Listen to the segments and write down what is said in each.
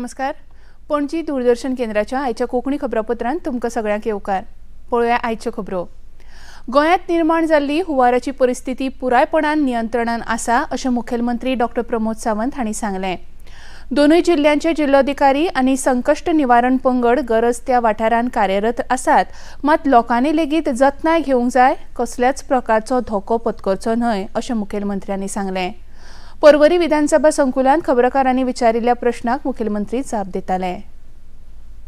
नमस्कार. पणजी दूरदर्शन केंद्राच्या आयच्या कोंकणी खबरापत्रांत तुमकां सगळ्यांक येवकार. पळोवया आयच्यो खबरो. गोंयांत निर्माण जाल्ली हुंवाराची परिस्थिती पुरायपणान नियंत्रणान आसा अशें मुखेलमंत्री डॉक्टर प्रमोद सावंत हांणी सांगलें. दोनूय जिल्ल्यांचे जिल्लोधिकारी आनी संकश्ट निवारण पंगड गरज त्या वाठारांत कार्यरत आसात, मात लोकांनी लेगीत जतनाय घेवंक जाय, कसल्याच प्रकारचो धोको पत्करचो न्हय अशें मुखेलमंत्र्यांनी सांगलें. पर्वरी विधानसभा संकुलांत खबरकारांनी विचारिल्ल्या प्रश्नाक मुखेलमंत्री जाप दिताले.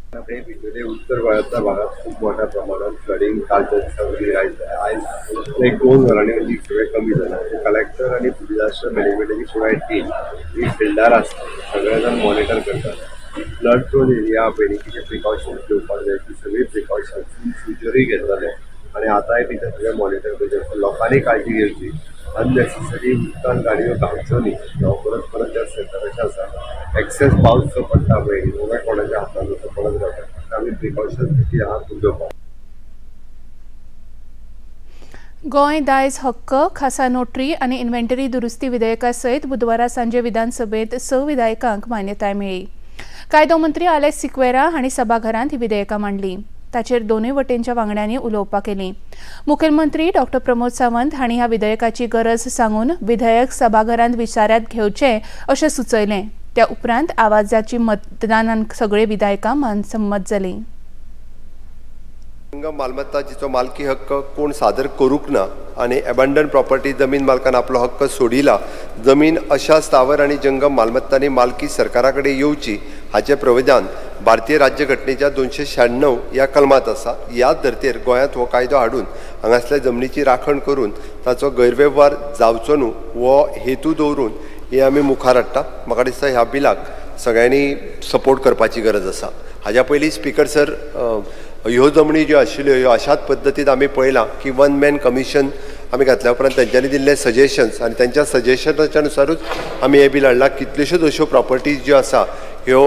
उत्तर गोंयांतल्या भागात खूप मोठ्या प्रमाणात फ्लडिंग कालच्या दिसा आयज एक 2 वरांनी उदीक सगळें कमी जालां. कलेक्टर आनी डिजास्टर मॅनेजमेंटाची पुराय टीम ही फिल्डार आसता, सगळे जाण मॉनिटर करतात. फ्लड प्रोन एरिया पयलीं कितें प्रिकॉशन्स घेवपाक जाय ती सगळी प्रिकॉशन्स इन फ्युचरूय घेतले आनी आतांय बी तें सगळें मॉनिटर करचें. लोकांनी काळजी घेवची, अननेसेसरी उदकान गाडयो घालच्यो न्ही. परत परत त्या सेंटराचें आसा एक्सेस पावस जो पडटा पळय न्ही कोणाच्या हातान असो पडत रावता, आमी प्रिकॉशन्स कितें आहा त्यो घेवपाक. गोंय दायज हक्क खासा नोटरी आनी इन्व्हेंटरी दुरुस्ती विधेयका सयत बुधवारा सांजे विधानसभेंत 6 विधायकांक मान्यताय मेळ्ळी. कायदो मंत्री आलेक्स सिक्वेरा हांणी सभाघरांत ही विधेयकां मांडली. ताचेर दोनूय वटेनच्या वांगड्यांनी उलोवपाक केली. मुखेलमंत्री डॉक्टर प्रमोद सावंत हांणी ह्या विधेयकाची गरज सांगून विधेयक सभाघरांत विचारांत घेवचें अशें सुचयलें. त्या उपरांत आवाजाची मतदानान सगळे विधायकां मानसंमत जालीं. मालमत्ता जिचो मालकी हक्क कोण सादर करूंक ना आनी एबंडन प्रॉपर्टी जमीन मालकान आपलो हक्क सोडिला, जमीन अशा स्थावर आनी जंगम मालमत्तांनी मालकी सरकारा कडेन येवची हाचें प्रविधान भारतीय राज्यघटनेच्या 296 ह्या कलमांत आसा. ह्याच धर्तेर गोंयांत हो कायदो हाडून हांगासल्या जमनीची राखण करून ताचो गैरवेव्हार जावचो न्हू हो हेतू दवरून हे आमी मुखार हाडटा. म्हाका दिसता ह्या बिलाक सगळ्यांनी सपोर्ट करपाची गरज आसा. हाज्या पयलीं स्पीकर सर, ह्यो जमनी ज्यो आशिल्ल्यो ह्यो अशाच पद्दतीन आमी पळयलां की वन मॅन कमिशन आमी घातल्या उपरांत तेंच्यांनी दिल्ले सजेशन्स आनी तेंच्या सजेशनाच्या नुसारूच आमी हें बील हाडलां. कितल्योश्योच अश्यो प्रॉपर्टीज ज्यो आसा ह्यो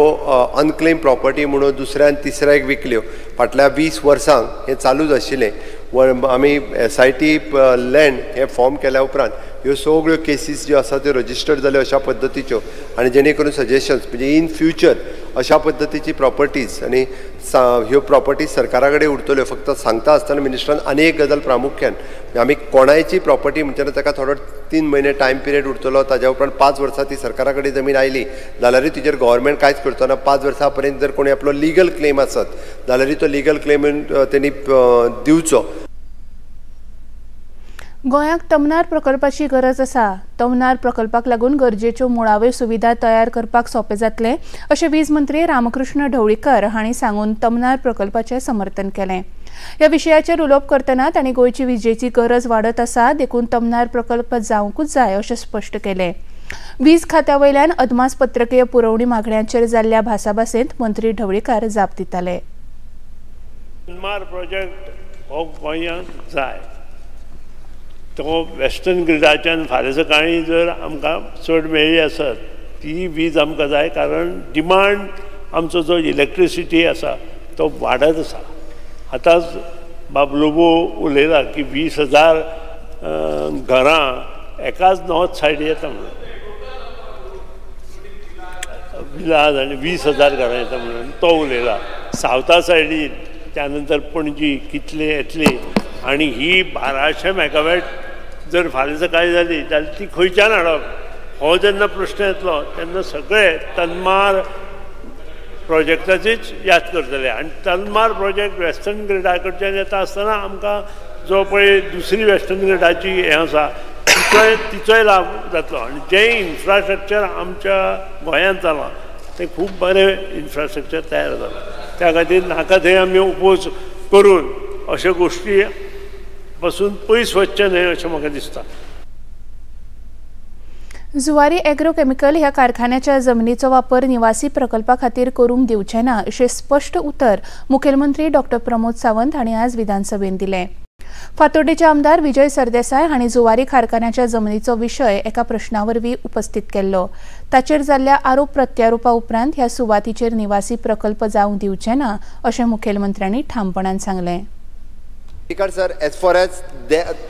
अनक्लेम प्रॉपर्टी म्हणून दुसऱ्यान तिसऱ्याक विकल्यो. फाटल्या 20 वर्सांक हें चालूच आशिल्लें. आमी SIT land हें फॉर्म केल्या उपरांत ह्यो सगळ्यो केसीस ज्यो आसा त्यो रजिस्टर्ड जाल्यो अशा पद्दतीच्यो आनी जेणे करून सजेशन्स म्हणजे इन फ्युचर अशा पद्दतीची प्रॉपर्टीज आनी ह्यो प्रॉपर्टीज सरकारा कडेन उरतल्यो. फक्त सांगता आसतना मिनिस्टरान आनी एक गजाल प्रामुख्यान आमी कोणायची प्रॉपर्टी म्हणटा ताका थोडो 3 म्हयने टायम पिरियड उरतलो, ताज्या उपरांत 5 वर्सां ती सरकारा कडेन जमीन आयली जाल्यारूय तिचेर गव्हर्मेंट कांयच करचो ना. 5 वर्सां पर्यंत जर कोणी आपलो लिगल क्लेम आसत जाल्यारूय तो लिगल क्लेम तेणी दिवचो. गोंयाक तमनार प्रकल्पाची गरज आसा. तमनार प्रकल्पाक लागून गरजेच्यो मुळाव्यो सुविधा तयार करपाक सोंपें जातलें अशें वीज मंत्री रामकृष्ण ढवळीकर हांणी सांगून तमनार प्रकल्पाचें समर्थन केलें. ह्या विशयाचेर उलोवप करतना तांणी गोंयची विजेची गरज वाडत आसा देखून तमनार प्रकल्प जावंकूच जाय अशें स्पश्ट केलें. वीज खात्या वयल्यान अदमासपत्रकीय पुरवणी मागण्यांचेर जाल्ल्या भासाभासेंत मंत्री ढवळीकर जाप दिताले. तमनार प्रोजेक्ट हो गोंयांक जाय. तो वेस्टर्न ग्रिडाच्यान फाल्यां सकाळीं जर आमकां चड मेळ्ळी आसत ती वीज आमकां जाय, कारण डिमांड आमचो जो इलेक्ट्रिसिटी आसा तो वाडत आसा. आतांच बाब लोबो उलयला की 20,000 घरां एकाच नॉर्थ सायड येता म्हणून, विलाज आनी 20,000 घरां येता म्हणून तो उलयला. सावथा सायडीन त्या नंतर पणजी कितले येतली आनी ही 1200 मेगावॅट जर फाल्यां सकाळीं जाली जाल्यार ती खंयच्यान हाडप हो जेन्ना प्रश्न येतलो तेन्ना सगळे तन्मार प्रोजेक्टाचीच याद करतले. आनी तन्मार प्रोजेक्ट वेस्टर्न ग्रिडा कडच्यान येता आसतना आमकां जो पळय दुसरी वेस्टर्न ग्रिडाची हें आसा तिचोय लाभ जातलो. आनी जें इन्फ्रास्ट्रक्चर आमच्या गोंयांत जालां तें खूब बरें इन्फ्रास्ट्रक्चर तयार जालां. त्या खातीर नाका थंय आमी ओपोज करून अश्यो गोश्टी पासून पयस वचचें न्हय अशें म्हाका दिसता. जुवारी एग्रो केमिकल ह्या कारखान्याच्या जमनीचो वापर निवासी प्रकल्पा खातीर करूंक दिवचे ना अशें स्पश्ट उतर मुखेलमंत्री डॉक्टर प्रमोद सावंत हांणी आज विधानसभेंत दिलें. फातोर्डेचे आमदार विजय सरदेसाय हांणी जुवारी कारखान्याच्या जमनीचो विशय एका प्रश्ना वरवीं उपस्थित केल्लो. ताचेर जाल्ल्या आरोप प्रत्यारोपा उपरांत ह्या सुवातीचेर निवासी प्रकल्प जावंक दिवचे ना अशें मुखेलमंत्र्यांनी ठामपणान सांगलें. Speaker sir, as far as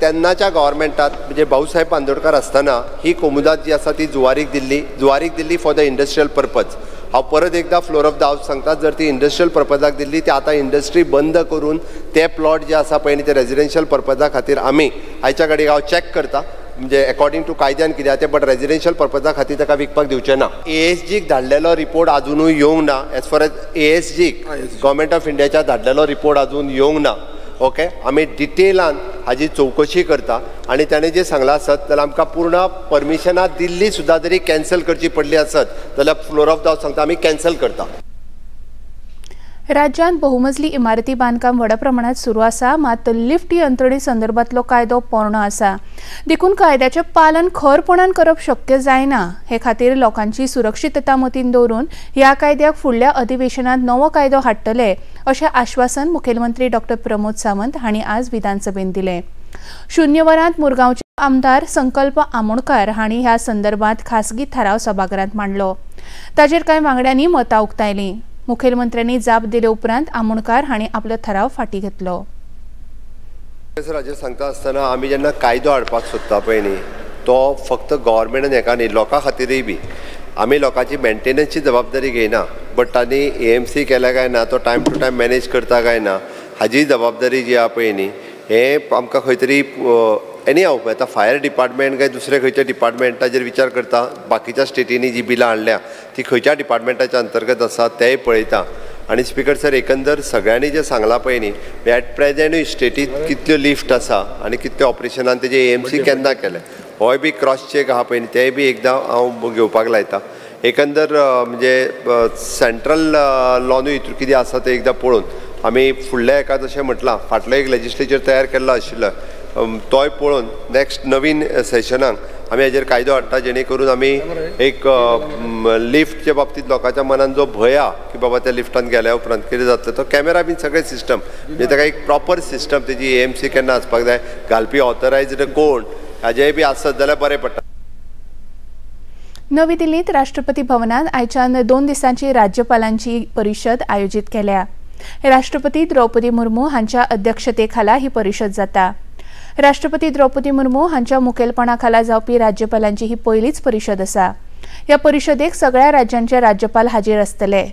तेन्नाच्या गव्हर्मेंटात म्हणजे भाऊसाहेब बांदोडकर आसतना ही कोमुदाद जी आसा ती जुवारीक दिल्ली, जुवारीक दिल्ली फॉर the industrial purpose. हांव परत एकदां फ्लोर ऑफ the house सांगता, जर ती इंडस्ट्रियल पर्पजाक दिल्ली ती आतां इंडस्ट्री बंद करून ते प्लॉट जे आसा पळय न्ही ते रेजिडेन्शियल पर्पजा खातीर आमी आयच्या घडयेक हांव चॅक करता, म्हणजे अकॉर्डिंग टू कायद्यान कितें आहा तें, बट रेजिडेन्शियल पर्पजा खातीर ताका विकपाक दिवचें ना. एएसजीक धाडलेलो रिपोर्ट आजुनूय येवंक ना. एज फार एज एएसजीक गव्हर्मेंट ऑफ इंडियाच्या धाडलेलो रिपोर्ट आजून येवंक ना. ओके, आमी डिटेलान हाजी चवकशी करता आनी ताणें जें सांगलां आसत जाल्यार आमकां पूर्ण परमिशनां दिल्ली सुद्दां जरी कॅन्सल करची पडली आसत जाल्यार फ्लोर ऑफ the house सांगता आमी कॅन्सल करता. राज्यांत बहुमजली इमारती बांदकाम व्हडा प्रमाणात सुरू आसा, मात लिफ्ट यंत्रणे संदर्भातलो कायदो पोरणो आसा, देखून कायद्याचें पालन खरपणान करप शक्य जायना. हे खातीर लोकांची सुरक्षितता मतींत दवरून ह्या कायद्याक फुडल्या अधिवेशनात नवो कायदो हाडटले अशें आश्वासन मुखेलमंत्री डॉक्टर प्रमोद सावंत हांणी आज विधानसभेंत दिलें. शून्य वरांत मुरगांवचे आमदार संकल्प आमोणकार हांणी ह्या संदर्भात खासगी थाराव सभाघरांत मांडलो. ताचेर कांय वांगड्यांनी मतां उक्तायलीं. मुखेलमंत्र्यांनी जाप दिले उपरांत आमोणकार हांणी आपलो थाराव फाटीं घेतलो. सर, हाजेर सांगता आसतना आमी जेन्ना कायदो हाडपाक सोदता पळय न्ही तो फक्त गव्हर्मेंटान हेका न्ही, लोकां खातीरय बी आमी लोकांची मेंटेनन्सची जबाबदारी घेयना, बट तांणी एएमसी केल्या काय ना, तो टायम टू टायम मॅनेज करता काय ना हाजी जबाबदारी जी आहा पळय न्ही, हें आमकां खंय तरी एनी हाव आतां फायर डिपार्टमेंट काय दुसरे खंयच्या डिपार्टमेंटाचेर विचार करता, बाकीच्या स्टेटींनी जी बिलां हाडल्या ती खंयच्या डिपार्टमेंटाच्या अंतर्गत आसा तेंय पळयता. आनी स्पीकर सर, एकंदर सगळ्यांनी जें सांगलां पळय न्ही, एट प्रेजेंटूय स्टेटींत कितल्यो लिफ्ट आसा आनी कितल्यो ऑपरेशनान तेजे एएमसी केन्ना केलें होय बी क्रॉस चॅक आहा पळय न्ही, तेंय बी एकदां हांव घेवपाक लायता. एकंदर म्हणजे सेंट्रल लॉनूय हितून कितें आसा तें एकदां पळोवन आमी फुडल्या एका जशें म्हटलां फाटलो एक लेजिस्लेचर तयार केल्लो आशिल्लो तोय पळोवन नेक्स्ट नवीन सेशनाक आमी हाजेर कायदो हाडटा, जेणे करून आमी एक लिफ्टच्या बाबतींत लोकांच्या मनान जो भंय आहा की बाबा त्या लिफ्टान गेल्या उपरांत कितें जातलें, तो कॅमेरा बीन सगळें सिस्टम म्हणजे ताका एक प्रॉपर सिस्टम तेजी एएमसी केन्ना आसपाक जाय, घालपी ऑथरायज्ड कोण हाजेय बी आसत जाल्यार बरें पडटा. नवी दिल्लींत राष्ट्रपती भवनांत आयच्यान 2 दिसांची राज्यपालांची परिशद आयोजीत केल्या. राष्ट्रपती द्रौपदी मुर्मू हांच्या अध्यक्षतेखाला ही परिशद जाता. राष्ट्रपती द्रौपदी मुर्मू हांच्या मुखेलपणाखाला जावपी राज्यपालांची ही पयलीच परिशद आसा. ह्या परिशदेक सगळ्या राज्यांचे राज्यपाल हाजीर आसतले.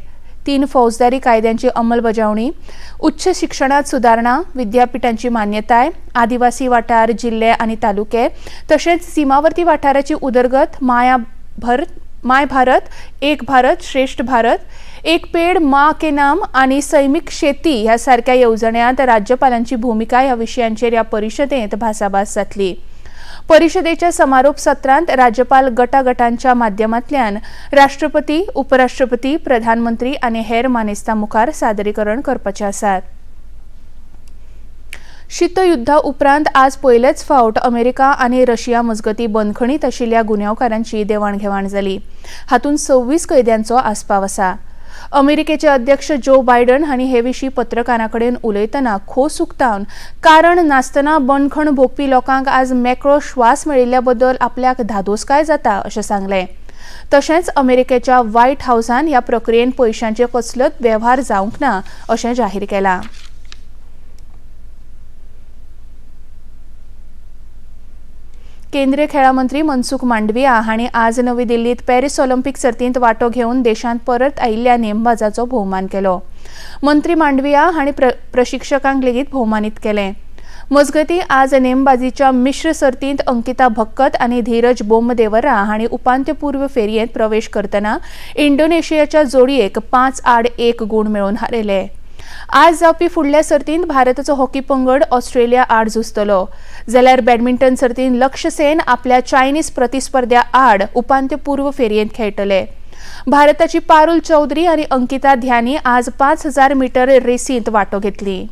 3 फौजदारी कायद्यांची अंमलबजावणी, उच्च शिक्षणात सुदारणा, विद्यापीठांची मान्यताय, आदिवासी वाठार, जिल्हे आनी तालुके तशेंच सीमावर्ती वाठाराची उदरगत, my Bharat, एक भारत श्रेष्ठ भारत, एक पेड माँ के नाम आनी सैमीक शेती ह्या सारक्या येवजण्यांत राज्यपालांची भूमिका ह्या विशयांचेर ह्या परिशदेंत भासाभास जातली. परिशदेच्या समारोप सत्रांत राज्यपाल गटागटांच्या माध्यमांतल्यान राष्ट्रपती, उपराष्ट्रपती, प्रधानमंत्री आनी हेर मानेस्तां मुखार सादरीकरण करपाचे आसात. शीतयुद्धा उपरांत आज पयलेच फावट अमेरिका आनी रशिया मजगती बंदखणीत आशिल्ल्या गुन्यांवकारांची देवाणघेवाण जाली. हातूंत 26 कैद्यांचो आस्पाव आसा. अमेरिकेचे अध्यक्ष जो बायडन हांणी हे विशीं पत्रकारां कडेन उलयतना खोस उक्तावन कारण नासतना बंदखण भोगपी लोकांक आज मेकळो श्वास मेळिल्ल्या बद्दल आपल्याक धादोसकाय जाता अशें सांगलें. तशेंच अमेरिकेच्या व्हायट हावसान ह्या प्रक्रियेन पयशांचे कसलोच वेव्हार जावंक ना अशें जाहीर केलां. केंद्रीय खेळां मंत्री मनसुख मांडविया हांणी आज नवी दिल्लीत पॅरिस ऑलिम्पिक सर्तींत वांटो घेवन देशांत परत आयिल्ल्या नेमबाजाचो भोवमान केलो. मंत्री मांडविया हांणी प्रशिक्षकांक लेगीत भोवमानीत केले. मजगतीं आज नेमबाजीच्या मिश्र सर्तींत अंकिता भक्कत आनी धीरज बोमदेवरा हांणी उपांत्यपूर्व फेरयेंत प्रवेश करतना इंडोनेशियाच्या जोडयेक 5-1 गूण मेळोवन हारयले. आज जावपी फुडल्या सर्तींत भारताचो हॉकी पंगड ऑस्ट्रेलिया आड झुजतलो, जाल्यार बॅडमिंटन सर्तींत लक्ष्य सेन आपल्या चायनीज प्रतिस्पर्ध्या आड उपांत्यपूर्व फेरयेंत खेळटले. भारताची पारुल चौधरी आनी अंकिता ध्यानी आज 5000 मीटर रेसींत वांटो घेतली.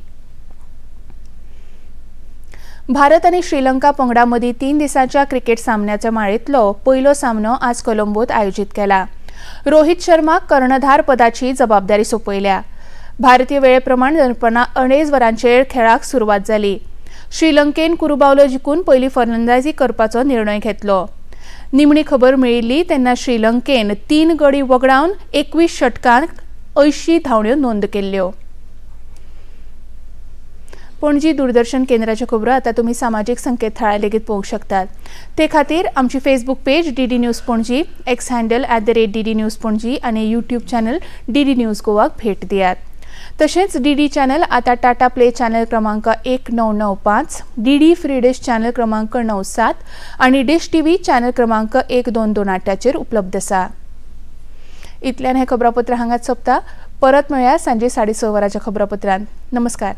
भारत आनी श्रीलंका पंगडा मदीं 3 दिसांच्या क्रिकेट सामन्याच्या माळेंतलो पयलो सामनो आज कोलंबोत आयोजीत केला. रोहित शर्माक कर्णधार पदाची जबाबदारी सोंपयल्या. भारतीय वेळेप्रमाण दनपारां 2:30 वरांचेर खेळाक सुरवात जाली. श्रीलंकेन कुरुबावलो जिखून पयली फलंदाजी करपाचो निर्णय घेतलो. निमणी खबर मेळिल्ली तेन्ना श्रीलंकेन 3 गडी वगडावन 21 षटकांत 80 धांवड्यो नोंद केल्ल्यो. पणजी दूरदर्शन केंद्राच्यो खबरो आतां तुमी सामाजीक संकेतथळार लेगीत पळोवंक शकतात. ते खातीर आमची Facebook page DD news Panaji, X handle @DD news Panaji आनी यूट्यूब चॅनल डीडी न्यूज गोवाक भेट दियात. तशेंच डीडी चॅनल आतां टाटा प्ले चॅनल क्रमांक 1995, डीडी फ्री डिश चॅनल क्रमांक 97 आनी डिश टीव्ही चॅनल क्रमांक 1228चेर उपलब्ध आसा. इतल्यान हें खबरापत्र हांगाच सोंपता. परत मेळया सांजे 6:30 वरांच्या खबरापत्रांत. नमस्कार.